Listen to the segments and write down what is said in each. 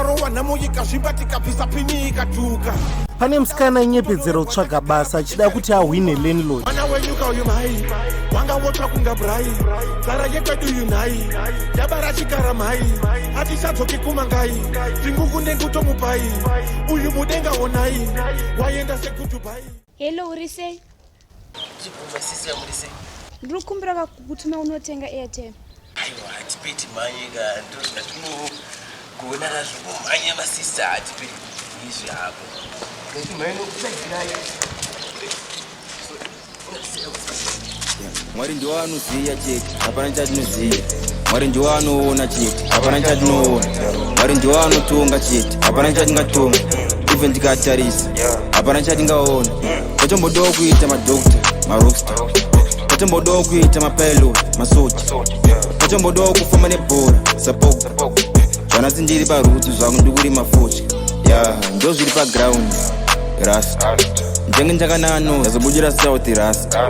Takarowa nhamo ikazvimba tikabvisa pini ikatuka. Pane musikana ainyepedzera kutsvaga basa achida kuti ahwine landlord. Mwana wenyuka uyu mhai wanga wotsva kunga brai nzara yekwedu uyu nhai yabara chikara mhai hatichadzoki kumangai zvingungu nengutomupai uyu mudenga onai waenda sekudubai. Hello, uri sei? Tibvunza sisi muri sei? Ndiri kukumbira vakukutuma unotenga airtime. Aiwa hatipe timhanye ka ndozvatinogona ka zvokumhanya masista hatipe izvi hapo. Ngatimhanye nokutsvagirai. Mwari ndiwo anoziya chete, hapana chatinoziya. Mwari ndiwo anoona chete, hapana chatinoona. Mwari ndiwo anotonga chete, hapana chatingatonga. Even tikatarisa, hapana chatingaona. Tatombodawo kuita madoctor, marockstar. Tatombodawo kuita mapilot, masoja. Tatombodawo kufamba nebhora, sapogba. Zvanasi ndiri parutsu zvangu ndikurima fodya. Ya, ndozviri paground. Rasta. Ndenge ndakanano, ndazobudira South Rasta.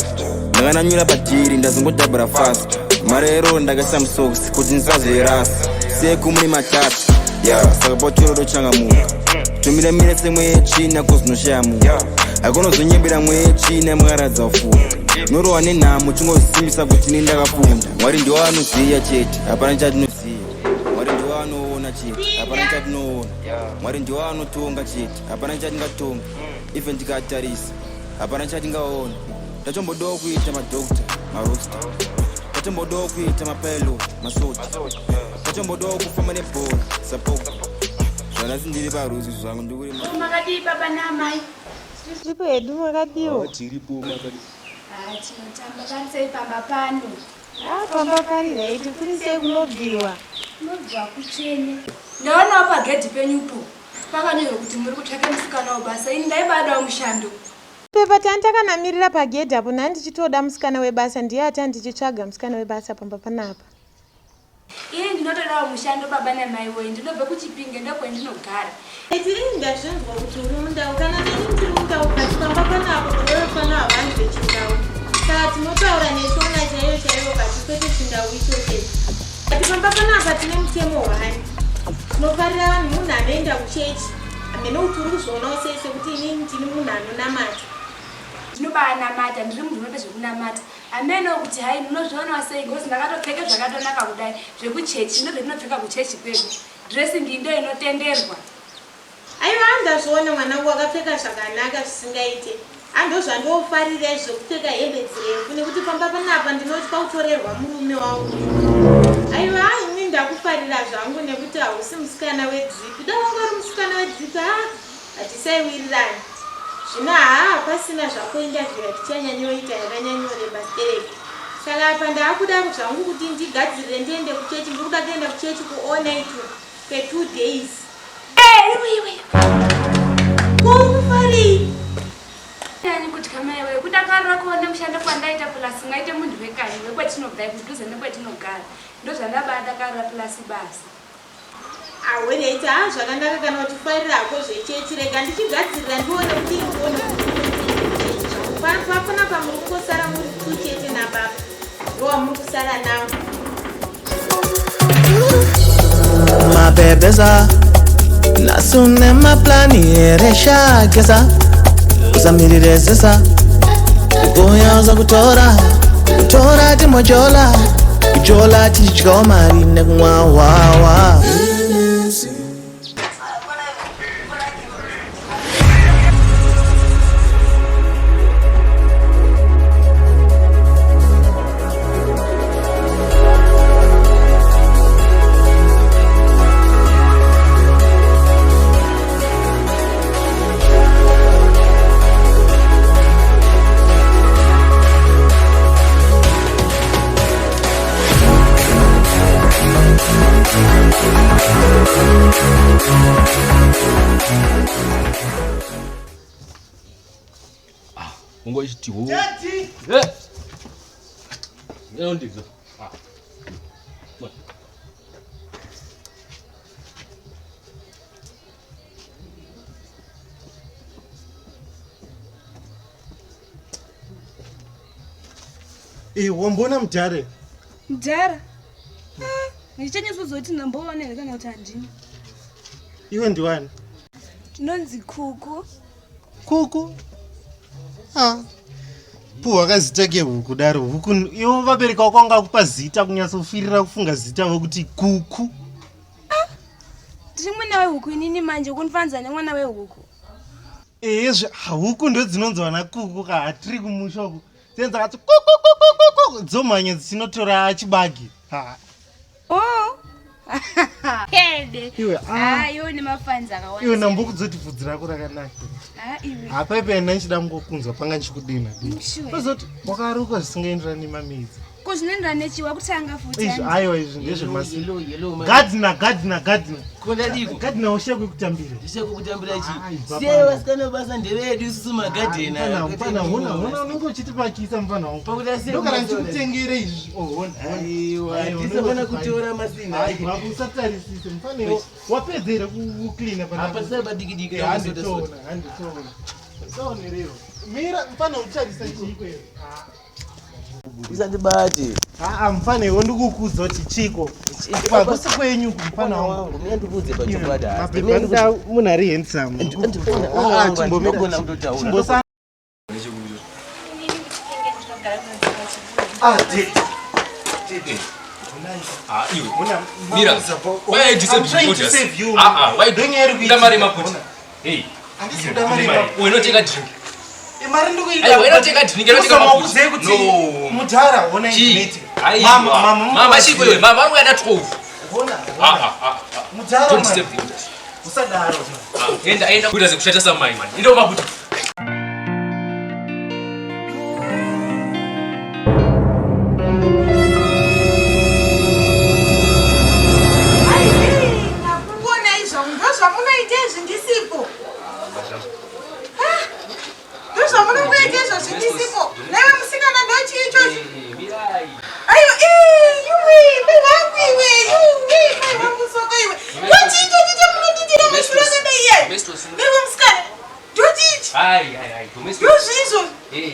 Ndakananyura padhiri, ndazongodhabhura fast. Marero ndakaisa musocks kuti ndisazoirasa. Seku muri matatu. Ya, saka pachoro tochangamuka. Tumira mira semwe yetsvina kozinoshaya muka. Hakunozonyembera mwe yetsvina mwakaradza kufunga. Norowa nenhamo chingozvisimbisa kuti ini ndakafunda. Mwari ndiwo anoziya chete, hapana chatinoziya. Mwari ndiwo anoona chete, hapana chatinoona. Mwari ndiwo anotonga chete, hapana chatingatonga. Even tikatarisa, hapana chatingaona. Tatombodawo kuita madoctor, marockstar. Tatombodawo kuita mapilot, masoja. Tatombodawo kufamba nebhora, sapogba. Zvanasi ndiri paruzi zvangu ndikurima. Makadii baba naamai? Tiripo hedu makadiwo. Tiripo makadii. Ah, tinotamba parisei pamba pano. Ah, pamba pari right, kuri sei kunobviwa? Kunobviwa kutsvene. Ndaonawo pagedhi penyupo pakanyorwa kuti muri kutsvaka musikana webasa, ini ndaibadawo mushando. Pepa tani takanamirira pagedhi apo nhani ndichitoda musikana webasa ndiye ati andichitsvaga musikana webasa pamba panapa. Ini ndinotodawo mushando baba namai woye, ndinobva kuChipinge ndokwendinogara. Iti ini ndazvinzwa kuti uri mundau kana neni ndiri mundau but pamba panapa baba vefana havanhu vechindau saka tinotaura neshona chaiyo chaiyo but kwete chindau ichocho but pamba panapa tine mutemo hwani tinofarira vanhu munhu anoenda kuchechi hameno kuti uri kuzvionawo sei sekuti inini ndini munhu anonamata. Ndinobaanamata, ndiri munhu unoita zvekunamata. Hameno kuti hai munozvionawo sei because ndakatopfeka zvakatonaka kudai zvekuchechi ndozvendinopfeka kuchechi kwedu. Dressing iyi ndiyo inotenderwa. Aiwa ndazviona mwanangu wakapfeka zvakanaka zvisingaite. Ha ndozvandofarira izvi zvekupfeka hembe dzirefu nekuti pamba panapa ndinotya kutorerwa murume wangu. Aiwa ini ndakufarira zvangu nekuti hausi musikana wedrip. Dai wanga uri musikana wedrip ha hatisaiwirirana. Zvino haa pasina zvako interview yatichanyanyoita yakanyanyoreba stereki. Saka apa ndaakuda zvangu kuti ndigadzirire ndiende kuchechi ndiri kuda kuenda kuchechi ku all night kwe 2 days. Ko kufarii? Nyanyi kutya mai wee kudakarira kuona mushando kwandaita plus mwaite munhu wekanyi wekwatinobva kudhuze nekwatinogara ndozvandabadakarira plus basa. Ahwereti haa zvakanaka kana uchifarira hako zvechechi rega ndichigadzirira ndione kuti ndione kuti panapa muri kungosara muri two chete nababa ndowamuri kusara nawo. Mabebeza nasune maplani here shageza usamirire zesa kuuya kutora kutora timojola kujola tichidyawo mari nekumwa hwawa. Ungochiti ho. Daddy. Eh. Ndinondibva. Ah. Eh, wamboona mudhara? Mudhara? Ah, ndichanyatsoziva kuti ndamboona here kana kuti handina. Iwe ndiwani? Tinonzi Kuku. Kuku? Ah. Puhwa kazita kehuku daro huku ivo vabereki vako vanga kupa zita kunyatsofirira kufunga zita vokuti Kuku. Ah. Ndiri mwana wehuku inini manje kunifananidza nemwana wehuku. Ehezve huku ndodzinonzi vana kuku ka hatiri kumusha uku. Dzinenge dzakati kuku kuku kuku dzomhanya dzichinotora chibage. Ha. Oh. Hede. Iwe ah. Ah, iwe une mafans akawanda. Iwe nambo kudzoti bvudzi rako rakanaka. Ah, iwe. Apa ipe ndichida kungokunzwa panga ndichikudina. Sure. Kozoti wakaruka zvisingaenderani nemamidzi. Ko zvinoenderana nechiwa kutanga futi. Izvi aiwa izvi ndezvemasi. Yellow, yellow, man. Gadzina gadzina gadzina. Kondadiko. Gadzina ushaya kwekutambira. Ndishe kukutambira Ai, chii? baba. Siye vasikana basa ndevedu isusu magadhena. Mfana, mfana, hona, hona unenge uchitipakisa mfana wangu. Pakuti asiye Ndokana kumasora. ndichikutengere izvi. Oh, hona. hona. Aiwa, Aiwa, tisafana unenge kutora masina. Ai, baba usatarisise mfana iwe. Wapedza here kucleana panapa? Apa sasa badikidiki Eh, yakasota sota. handitoona, handitoona. Usaonererwa. Mira, mfana utarisa chiko iwe. Usandibate. Ah, mfana iwe ndikukuudza kuti chiko. Pakusi kwenyu mfana wangu. Mira ndikuudze pachokwadi. Mapepa nda munhu ari handsome. Ah, ah, chimbomira. Ndinogona kutotaura. Chimbosa Inini kuchikenge ndinogara kunonzi pachibuda. Ah, did. Did. Ah, iwe. Muna Mira. Why are you I'm disturbing trying to Gorgeous? save you. Ah, ah, why Don't you Kuda mari maputi. Hey. Handisi kuda mari maputi. Uwe inoteka drink. Mari ndikuida. Aiwa, inoteka drink, inoteka maputi. Usamuudze kuti No. mudhara hona Chii? ineti. Aiwa. Mama, mama, Mama chiko iwe. Mama ari kuda 12. Hona. Ah, ah, ah. ah. Mudhara. Don't man. disturb the Gorgeous. Usadaro. Ah, enda enda kuita sekushata samai man. Enda maputi. Ndakuona izvo ndozvamunoita izvi ndisipo. Ah, Ndozvamunongoita izvo zvindisipo. Newe musikana ndochii ichochi? Ayo, iwe, mai vangu iwe, iwe, mai vangu soko iwe. Ndochii ichochi chamunonditira mashura akadai iye? Domestos. Newe musikana, ndochii ichi? Ai, ai, ai. Domestos. Ndozviizvo. Hey.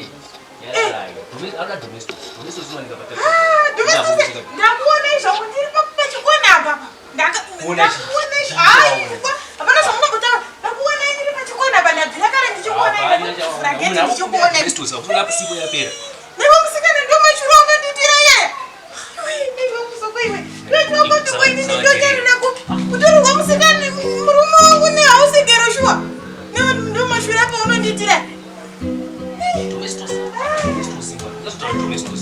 Yeah, Domestos, anoda domestos. Domestos inowanika patatu. Ah, domestos, ndakuona izvo ndiri pachikona apa. Kuona chii? Ndakuona izvo. Chii Ai, chawaona? hapana zvamunombotaura. Ndakuona ndiri pachikona apa, ndabvira kare ndichikuona ndakuvhura gate ndichikuona. Domestos, hakuna siku yapera. Newe musikana ndo mashura unonditira iye. Iwe musoko iwe. Ndochokoto ini ndotarira kutorerwa musikana murume wangu nehausigero shuwa. Newe ndo mashura apa unonditira. Domestos. Domestos. That's domestos.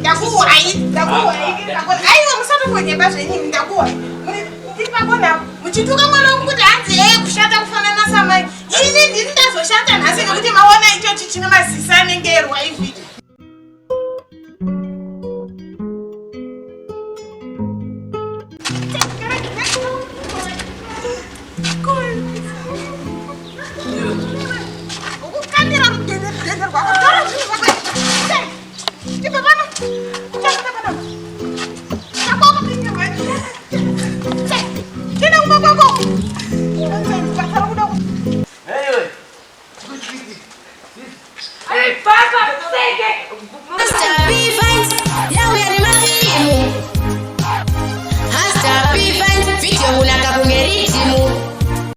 Ndakuwai, ndakuwai, ndakuwai. Aiwa musatombonyepa zvenyu ndakuwai. Ndiri pakona apo. Muchituka mwana wangu kuti hanzi ee kushata kufanana samai. Ini ndini ndazoshata nhasi nekuti maona ichochi chine mazisa anenge erwa izvi. Ukukandira rudhende rudhende rwako tora zvinhu zvako. Tibva pano. Uchapinda pano. Chako kupinda mhani. Tenda kumba kwako. Basa rakuda ku Hey, Papa, seke. Mr. B Vines.